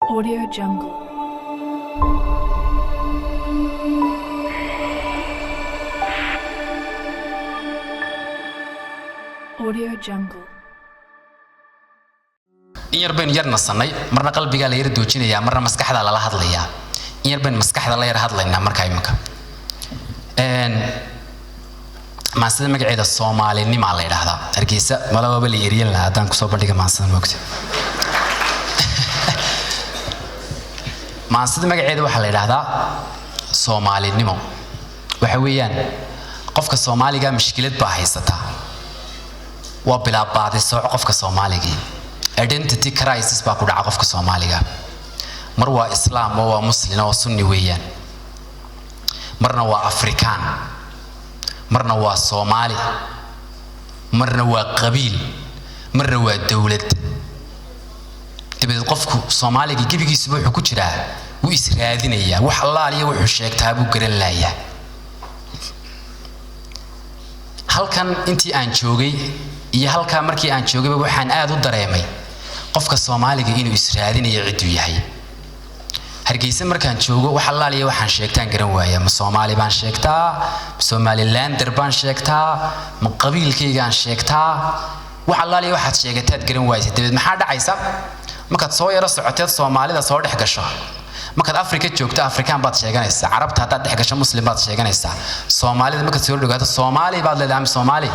Audio Jungle. Audio Jungle. In yar baynu yar nasannay. Marna qalbigaa la yar doojinayaa, marna maskaxda lala hadlayaa. In yar baynu maskaxda la yar hadlaynaa. Markaa iminka maansida magaceeda Soomaalinimaa la yidhaahdaa. Hargeysa malababa la yeryan lahaa haddaan kusoo bandhiga maansida moogta. Maansida magaceeda waxaa la yidhaahdaa Soomaalinimo. Waxa weeyaan, qofka Soomaaliga mushkilad baa haysataa, waa bilaabaadi sooco. Qofka Soomaaligii identity crisis baa ku dhaca. Qofka Soomaaliga mar waa Islaam oo waa Muslin oo Sunni weeyaan, marna waa Afrikaan, marna waa Soomaali, marna waa qabiil, marna waa dowlad. Dabadeed qofku Soomaaliga gebigiisuba wuxuu ku jiraa, wuu israadinayaa, wax allaaliya wuxuu sheegtaa buu garan laayaa. Halkan intii aan joogay iyo halkaa markii aan joogayba, waxaan aad u dareemay qofka Soomaaliga inuu israadinayo cidduu yahay. Hargeysa markaan joogo, wax allaaliya waxaan sheegtaan garan waaya. Ma Soomaali baan sheegtaa? Ma Somalilander baan sheegtaa? Ma qabiilkaygaan sheegtaa? Wax allaaliya waxaad sheegataad garan waaysa. Dabeed maxaa dhacaysa? Markaad soo yaro socoteed Soomaalida soo dhex gasho, markaad Afrika joogto, Afrikaan baad sheeganaysaa. Carabta haddaad dhex gasho, Muslim baad sheeganaysaa. Soomaalida markaad soo dhogaato, Soomaali baad leedahay ama Soomaali.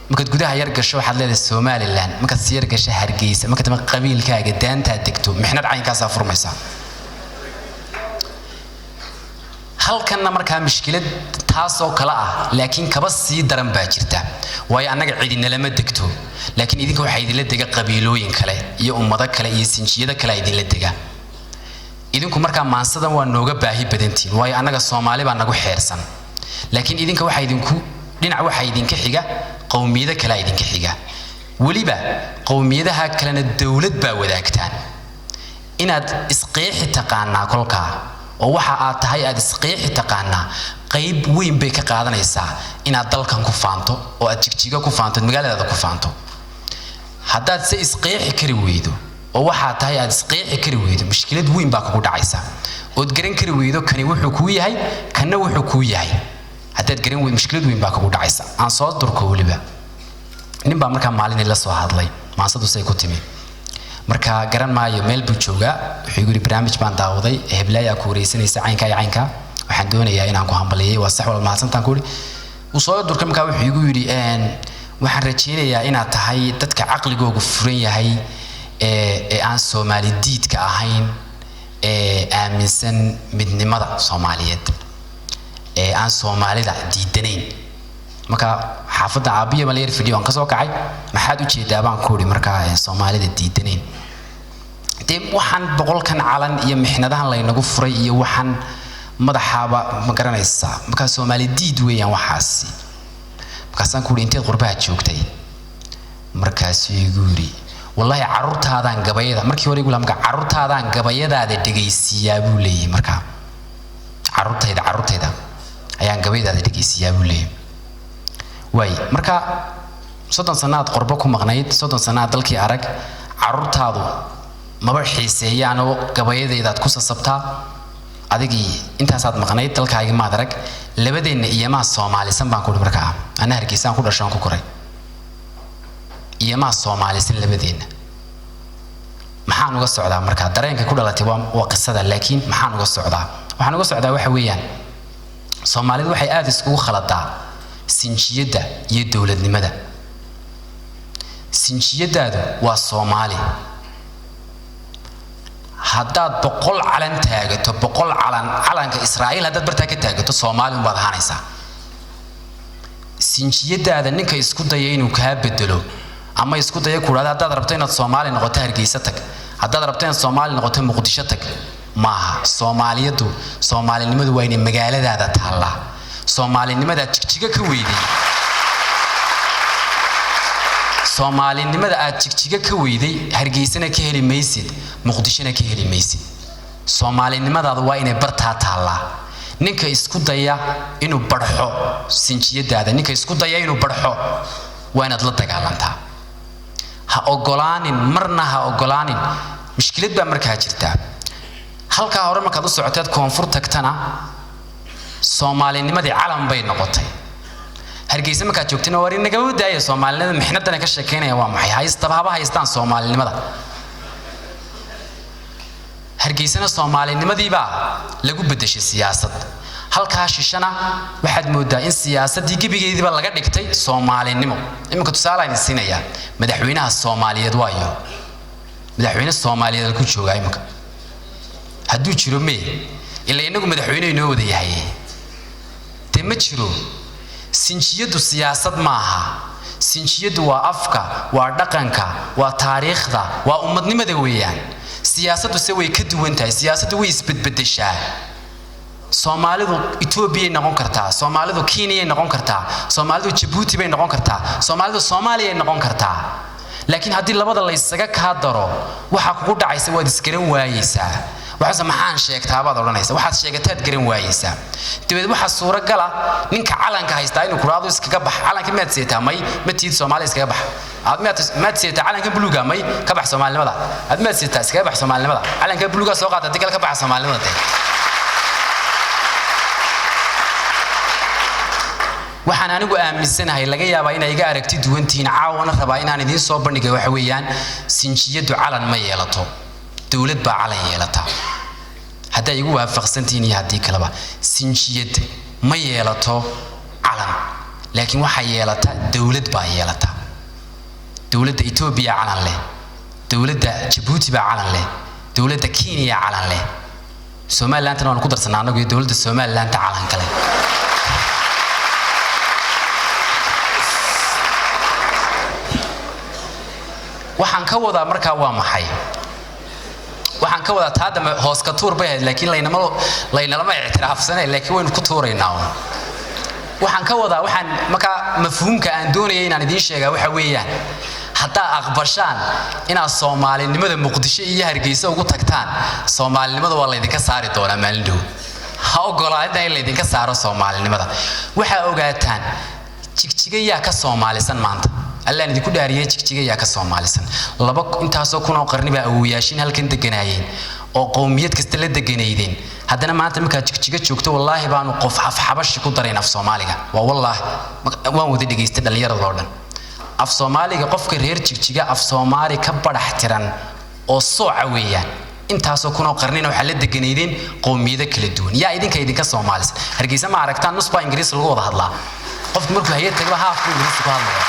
Markaad gudaha yar gasho, waxaad leedahay Somaliland. Markaad sii yar gasho Hargeysa, markaad tama qabiilkaaga daantaad degto, mixnad caynkaasaa furmaysaa. Halkanna markaa mushkilad taasoo kale ah, laakiin kaba sii daran baa jirta, waayo annaga cidinalama degto, laakiin idinka waxaa idinla dega qabiilooyin kale iyo ummado kale iyo sinjiyado kale idinla dega. Idinku markaa maansadan waa nooga baahi badantihin, waayo annaga Soomaali baa nagu xeersan, laakiin idinka waxaa idinku dhinac waxaa idinka xiga qowmiyado kalea idinka xiga. Weliba qowmiyadaha kalena dowlad baa wadaagtaan. Inaad isqeexi taqaanaa kolkaa oo waxa aad tahay aad isqeexi taqaanaa, qayb weyn bay ka qaadanaysaa inaad dalkan ku faanto oo aad Jigjiga ku faanto, ood magaaladaada ku faanto. Haddaad se isqeexi kari weydo oo waxaad tahay aad isqeexi kari weydo, mushkilad weyn baa kugu dhacaysa, ood garan kari weydo kani wuxuu kuu yahay, kanna wuxuu kuu yahay. Haddaad garan weydo, mushkilad weyn baa kugu dhacaysa. Aan soo durko. Weliba nin baa markaa maalinii la soo hadlay. Maansadu say ku timi marka garan maayo, meel buu joogaa. Wuxuu igu yidhi, "Barnaamij baan daawaday, heblaayaa ku wareysanaysa, caynkaa iyo caynkaa, waxaan doonayaa inaan ku hambaliyey." "Waa sax, walaal, mahadsantaan," ku yidhi. Wuu soo durkay. Markaa wuxuu igu yidhi, "Waxaan rajaynayaa inaad tahay dadka caqligoogu furan yahay ee aan Soomaali diidka ahayn, ee aaminsan midnimada Soomaaliyeed, ee aan Soomaalida diidanayn." Marka xaafadda aabbiya baan la yar fadhiyo, waan kasoo kacay. "Maxaad u jeedaa?" baan ku idhi. Markaa Soomaalida diidanayn dee waxaan 100-kan calan iyo mixnadahan laynagu furay iyo waxaan madaxaaba ma garanaysaa. Markaa Soomaali diid weeyaan waxaasi. Markaasaan ku idhi, "Inteed qurbaha joogtay?" Markaasuu igu yidhi, "Wallaahi carruurtaadaan gabayada markii hore igu lahaa, marka carruurtaadaan gabayadaada dhegaysiiyaa," buu leeyahay. Markaa Carruurtayda ayaan gabayadaada dhegaysiiyaa," buu leeyahay. Waay, marka 30 sanaad qorbo ku maqnayd, 30 sanaad dalkii arag, carruurtaadu maba xiiseeyaanoo gabayadaydaad ku sasabtaa. Adigii intaasaad maqnayd, dalkaagii maad arag. Labadeenna iyamaa Soomaalisan, baan ku uhi. Markaa anna Hargeysaan ku dhasho, aan ku koray. Iyamaa Soomaalisan labadeenna? Maxaan uga socdaa markaa? Dareenka ku dhalatay waa qisada, laakiin maxaan uga socdaa? Waxaan uga socdaa waxa weeyaan, Soomaalidu waxay aada iskugu khaladaa sinjiyadda iyo dowladnimada. Sinjiyadaadu waa Soomaali. Haddaad 100 calan taagato, 100 calan, calanka Israa'iil haddaad bartaa ka taagato, Soomaali unbaad ahaanaysaa. Sinjiyadaada ninka isku daya inuu kaa bedelo ama isku daya ku dhahda, "Haddaad rabto inaad Soomaali noqoto, Hargeysa tag. Haddaad rabto inaad Soomaali noqoto, Muqdisho tag," maaha. Soomaaliyadu, Soomaalinimadu waa inay magaaladaada taallaa. Soomaalinimadaad Jigjiga ka weyday, Soomaalinimada aad Jigjiga ka weyday, Hargeysana ka heli maysid, Muqdishona ka heli maysid. Soomaalinimadaadu waa inay bartaa taallaa. Ninka isku daya inuu barxo sinjiyadaada, ninka isku daya inuu barxo, waa inaad la dagaalantaa. Ha ogolaanin, marna ha ogolaanin. Mushkilad baa markaa jirta. Halkaa hore markaad u socoteed koonfur tagtana, soomaalinimadii calan bay noqotay. Hargeysa markaad joogtana, waar inagama daaya soomaalinimada, mixnadana ka sheekeynaya waa maxay, haystaba haba haystaan soomaalinimada. Hargeysana soomaalinimadiibaa lagu bedeshay siyaasad. Halkaa shishana waxaad moodaa in siyaasaddii gebigeediiba laga dhigtay soomaalinimo. Iminka tusaale idin siinayaa, madaxweynaha soomaaliyeed waayo, madaxweyne soomaaliyeed halkuu joogaa iminka hadduu jiro? Mee ila inagu madaxweyne inoo wada yahay, dee ma jiro. Sinjiyaddu siyaasad maaha. Sinjiyaddu waa afka, waa dhaqanka, waa taariikhda, waa ummadnimada weeyaan. Siyaasaddu se way ka duwan tahay. Siyaasaddu way isbedbedeshaa. Soomaalidu Etoobiyay noqon kartaa, Soomaalidu Kenyay noqon kartaa, Soomaalidu Jabuuti bay noqon kartaa, Soomaalidu Soomaaliyay noqon kartaa. Laakiin haddii labada laysaga kaa daro, waxaa kugu dhacaysa waad isgaran waayeysaa. Waxaase maxaan sheegtaa baad odhanaysa, waxaad sheegataad garan waayeysaa. Dabeed waxaa suuragala ninka calanka haystaa inuu kuraado iskaga bax. Calanka miyaad seetaa? May, ma tiid Soomaaliya, iskaga bax. Aad miyaad seetaa calanka buluuga? May, ka bax soomaalinimada. Aad miyaad seetaa? Iskaga bax soomaalinimada. Calanka buluuga soo qaata, haddii kale ka baxa soomaalinimada dee. Waxaan anigu aaminsanahay, laga yaabaa inay iga aragti duwan tihiin, caawana rabaa inaan idiin soo bandhigay, waxa weeyaan sinjiyaddu calan ma yeelato, dowlad baa calan yeelata. Hadday igu waafaqsantihiin iyo haddii kaleba, sinjiyad ma yeelato calan, laakiin waxaa yeelata dowlad baa yeelata. Dowladda Etoobiya calan leh, dowladda Jabuuti baa calan leh, dowladda Kenya calan leh, Somalilandna waanu ku darsanaa annagu iyo dowladda Somalilandta calanka leh. Waxaan ka wadaa markaa waa maxay? Waxaan ka wadaa taa dambe hoos ka tuur bay ahayd, laakiin laynama laynalama ictiraafsanay, laakiin waynu ku tuuraynaa uun. Waxaan ka wadaa, waxaan markaa mafhuumka aan doonaya inaan idiin sheegaa waxa weeyaan, haddaa aqbashaan inaad soomaalinimada Muqdisho iyo Hargeysa ugu tagtaan, soomaalinimada waa laydinka saari doonaa maalin dhow. Ha ogolaadina in laydinka saaro soomaalinimada. Waxaa ogaataan Jigjiga yaa ka soomaalisan maanta? Allaan idinku dhaariyey, Jigjiga yaa ka soomaalisan? Laba intaasoo kun oo qarni baa awowayaashiin halkan deganaayeen oo qowmiyad kasta la deganaydeen. Haddana maanta markaad Jigjiga joogto, wallaahi baanu qof af xabashi ku darayn af soomaaliga. Waa wallaahi, waan wada dhegaystay dhallinyaradoo dhan af soomaaliga. Qofka reer Jigjiga af soomaali ka badhax tiran oo sooca weeyaan. Intaasoo kunoo qarnina waxaa la deganaydeen qowmiyado kala duwan. Yaa idinka idinka soomaalisan? Hargeysa ma aragtaan? Nus baa ingiriis lagu wada hadlaa. Qofku markuu hayad tagaba haaf buu ingiriisi ku hadlaya.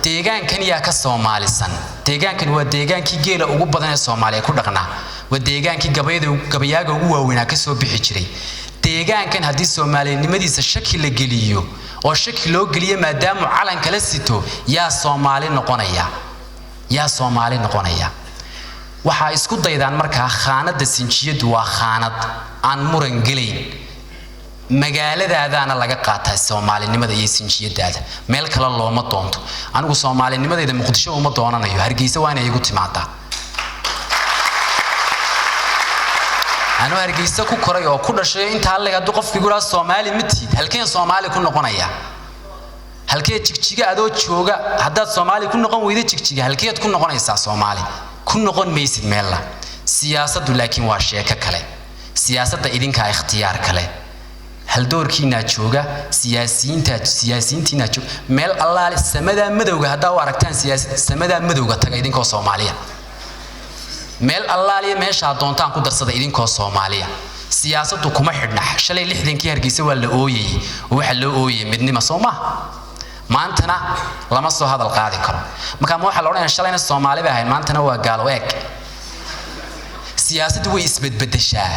Deegaankan yaa ka soomaalisan? Deegaankan waa deegaankii geela ugu badan ee Soomaaliya ku dhaqnaa, waa deegaankii gabayada gabayaaga ugu waaweynaa ka soo bixi jiray. Deegaankan haddii soomaalinimadiisa shaki la geliyo oo shaki loo geliyo maadaamuu calan kala sito, yaa soomaali noqonaya? Yaa soomaali noqonaya? Waxaa isku daydaan markaa, khaanadda sinjiyaddu waa khaanad aan muran gelayn. Magaaladaadaana laga qaataa soomaalinimada iyo sinjiyadaada, meel kale looma doonto. Anigu soomaalinimadayda Muqdisho uma doonanayo, Hargeysa waa inay igu timaadaa. Anuu Hargeysa ku koray oo ku dhashay intaa leg, hadduu qofku igu dhaha soomaali ma tihid, halkeen soomaali ku noqonaya? Halkee Jigjiga adoo jooga haddaad soomaali ku noqon weyda, Jigjiga halkeed ku noqonaysaa? Soomaali ku noqon maysid meella. Siyaasaddu laakiin waa sheeko kale. Siyaasadda idinkaa ikhtiyaar kale, haldoorkiinaa jooga, siyaasiyiintaa siyaasiyiintiinaa jooga. Meel allaale samadaa madowga haddaa u aragtaan siyaasad, samadaa madowga taga idinkoo soomaaliya. Meel allaaliya meeshaa doontaan ku darsada idinkoo soomaaliya. Siyaasaddu kuma xidhna. Shalay 60kii Hargeysa waa la ooyayey oo waxaa loo ooyayay midnima, soo maha? Maantana lama soo hadal qaadi karo. Marka ma waxaa la odhanaya shalayna soomaali bay ahayd, maantana waa gaalo eeg? Siyaasaddu way isbedbedeshaa.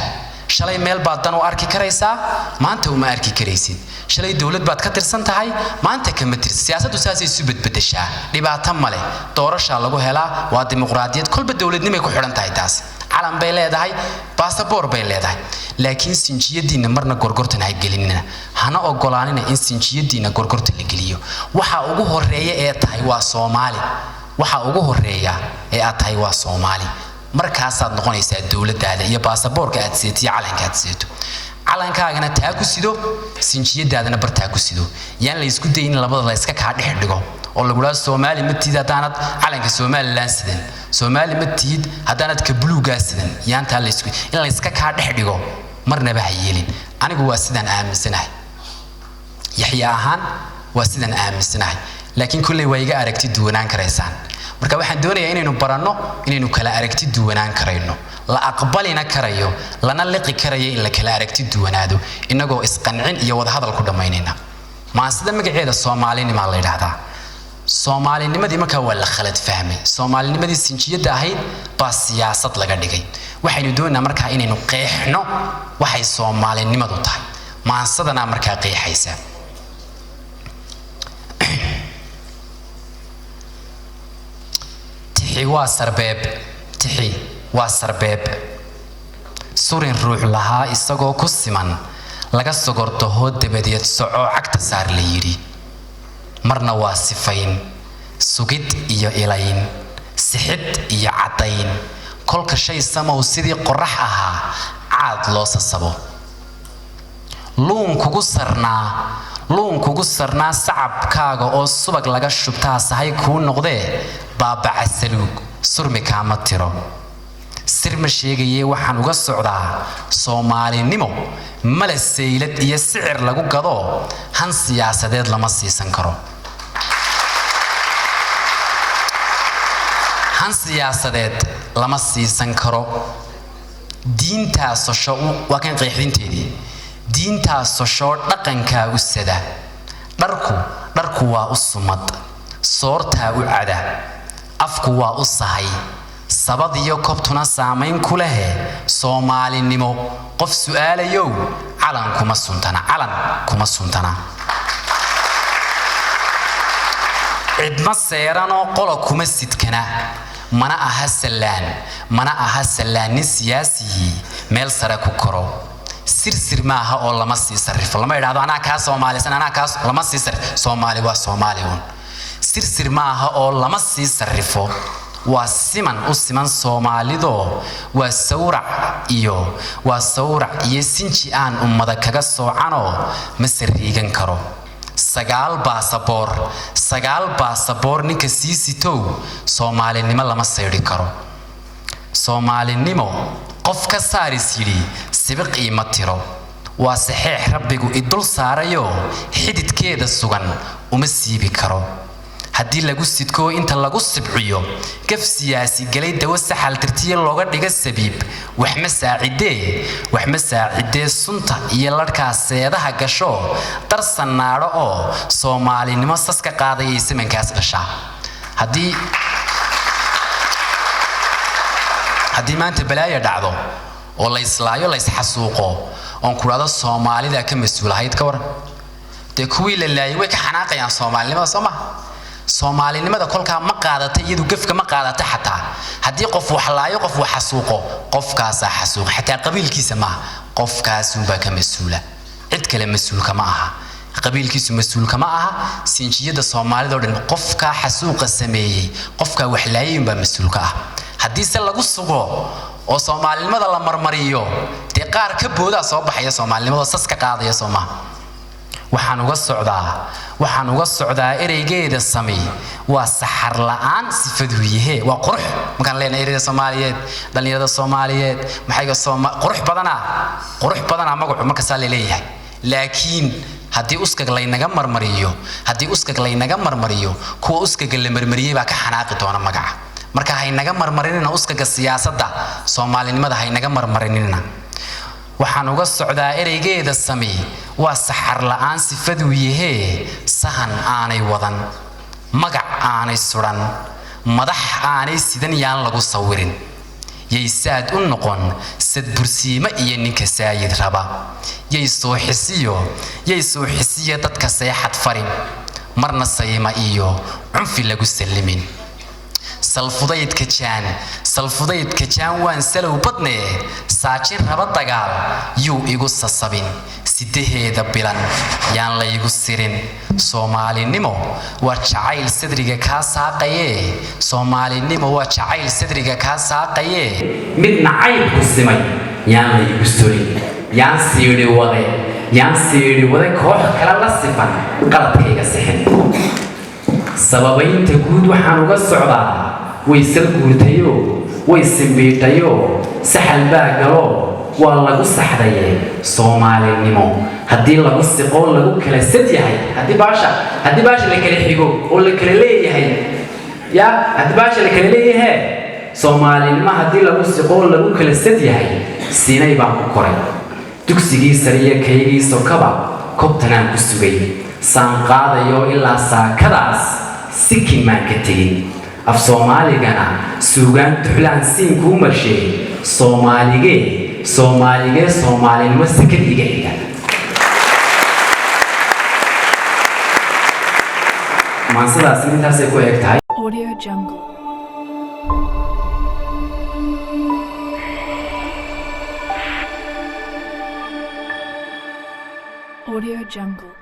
Shalay meel baad dan u arki karaysaa, maanta uma arki karaysid. Shalay dowlad baad ka tirsan tahay, maanta kama tirsan. Siyaasaddu saasay isu bedbedeshaa, dhibaato male. Doorashaa lagu helaa, waa dimuqraadiyad, kolba dowladnimay ku xidhan tahay taas. Calan bay leedahay, baasaboor bay leedahay, laakiin sinjiyadiinna marna gorgortan ha gelinina, hana ogolaanina in sinjiyadiinna gorgortan la geliyo. Waxa ugu horeeya ee tahay waa soomaali. Waxa ugu horeeya ee aad tahay waa soomaali. Markaasaad noqonaysaa dowladaada iyo baasaboorka aad seeto iyo calanka aad seeto. Calankaagana taa ku sido, sinjiyadaadana bartaa ku sido. Yaan la isku dayin in labada la iska kaa dhex dhigo. Oo lagu dhaha Soomaali ma tihid haddaanad calanka Somaliland sidan, Soomaali ma tihid haddaanad ka buluugaa sidan. Yaantaa laysku in layska kaa dhex dhigo marnaba ha yeelin. Anigu waa sidaan aaminsanahay, Yaxya ahaan waa sidaan aaminsanahay, laakiin kolley waa iga aragti duwanaan karaysaan. Marka waxaan doonayaa inaynu baranno inaynu kala aragti duwanaan karayno, la aqbalina karayo, lana liqi karayo in la kala aragti duwanaado, inagoo isqancin iyo wadahadal ku dhammaynayna. Maansida magaceeda Soomaalinimaa la yidhaahdaa. Soomaalinimadii markaa waa la khalad fahmay. Soomaalinimadii sinjiyadda ahayd baa siyaasad laga dhigay. Waxaynu doonaynaa markaa inaynu qeexno waxay soomaalinimadu tahay. Maansadanaa markaa qeexaysa. Tixi waa sarbeeb, tixi waa sarbeeb surin ruux lahaa isagoo ku siman laga sogordaho, dabadeed socoo cagta saar la yidhi. Marna waa sifayn, sugid iyo ilayn, sixid iyo caddayn, kolka shay samow sidii qorrax ahaa caad loo sasabo. Luun kugu sarnaa, luun kugu sarnaa sacabkaaga oo subag laga shubtaa sahay kuu noqdee, baabaca saluug surmi kaama tiro. Sir ma sheegayee, waxaan uga socdaa soomaalinimo male saylad iyo sicir lagu gado, han siyaasadeed lama siisan karo, han siyaasadeed lama siisan karo. Diintaa sosho, waa kan qeexdinteedii, diintaa soshoo dhaqankaa u sada, dharku dharku waa u sumad, soortaa u cada, afku waa u sahay, sabadiyo kobtuna saamayn ku lehe. Soomaalinimo qof su'aalayow calan kuma suntana, calan kuma suntana. Cidma seeranoo qola kuma sidkana, mana aha sallaan, mana aha sallaan nin siyaasigii meel sare ku koro. Sirsir maaha oo lama sii sarrifo, lama idhaahdo anaa kaa soomaalisan, anaa kaa, lama sii sarrifo. Soomaali waa Soomaali uun. Sirsir maaha oo lama sii sarrifo, waa siman u siman Soomaalidoo, waa sawrac iyo waa sawrac iyo sinji aan ummada kaga soocanoo ma sariigan karo. 9 baasaboor, 9 baasaboor ninka sii sitow, soomaalinimo lama saydhi karo. Soomaalinimo qof ka saaris yidhi sibiq iima tiro, waa saxeex rabbigu idul saarayoo xididkeeda sugan uma siibi karo. Haddii lagu sidkoo inta lagu sibciyo gaf siyaasi galay, dawo saxal tirtiya looga dhiga sabiib, wax ma saacidee, wax ma saacidee. Sunta iyo larhkaa seedaha gasho dar sannaadho oo soomaalinimo saska qaadayay samankaas dhashaa. Haddii maanta balaaya dhacdo oo la islaayo, la isxasuuqo, oon ku dhahdo Soomaalida ka mas-uulahayd, ka waran? Dee kuwii la laayay way ka xanaaqayaan soomaalinimada, soo maha? Soomaalinimada kolkaa ma qaadata iyadu, gefka ma qaadata. Xataa haddii qof wax laayo, qof wax xasuuqo, qofkaasaa xasuuqa, xataa qabiilkiisa maaha, qofkaasunbaa ka mas-uula, cid kale mas-uulka ma aha, qabiilkiisu mas-uulka ma aha, sinjiyada Soomaalida oo dhan. Qofkaa xasuuqa sameeyey, qofkaa wax laayay unbaa mas-uulka ah. Haddiise lagu sugo oo soomaalinimada la marmariyo, dee qaar ka boodaa soo baxaya soomaalinimada saska qaadaya, soo maha? Waxaan uga socdaa, waxaan uga socdaa ereygeeda sami waa saxar la'aan sifaduu yahe, waa qurux. Markaan leenahay ereyda Soomaaliyeed, dhallinyarada Soomaaliyeed, maxayga Sooma qurux badanaa, qurux badanaa magacu markaasaa laleeyahay. Laakiin haddii uskag laynaga marmariyo, haddii uskag laynaga marmariyo, kuwa uskaga la marmariyey baa ka xanaaqi doona magaca. Marka haynaga marmarinina uskaga siyaasadda, soomaalinimada haynaga marmarinina. Waxaan uga socdaa ereygeeda sami waa saxar la'aan sifaduu yahee, sahan aanay wadan, magac aanay sudan, madax aanay sidan yaan lagu sawirin. Yay saad u noqon sadbursiimo iyo ninka saayid raba, yay suuxisiyo, yay suuxisiyo dadka seexad farin, marna sayma iyo cunfi lagu sallimin. Salfudaydka jaan, salfudaydka jaan waan salow badnee, saajin raba dagaal yuu igu sasabin, sidaheeda bilan yaan laygu sirin. Soomaalinimo waa jacayl sadriga kaa saaqayee, soomaalinimo waa jacayl sadriga kaa saaqayee, mid nacaybku simay yaan laygu sorin. Yaan siidhi wade, yaan siidhi wade koox kale la sifan qaladkayga sixin. Sababaynta guud waxaan uga socdaa, way sal guurtayo, way simbiidhayo, saxal baa galo, waa lagu saxdaye. Soomaalinimo haddii lagu siqoo lagu kala sad yahay, haddii baasha la kala xigo oo la kala leeyahay, ya haddii baasha la kala leeyahe, Soomaalinimo haddii lagu siqoo lagu kala sad yahay, Siinay baan ku koray, dugsigii sare iyo kaygii sokaba kobtanaan ku sugay, saan qaadayo ilaa saakadaas sikin maan ka tegin. Af Soomaaligana suugaan tuxlaan siin kuu marshee, Soomaaligee, Soomaaligee, Soomaalinimo sakad iga xiga. Maansadaasi intaasay ku eg tahay. Audio Jungle. Audio Jungle.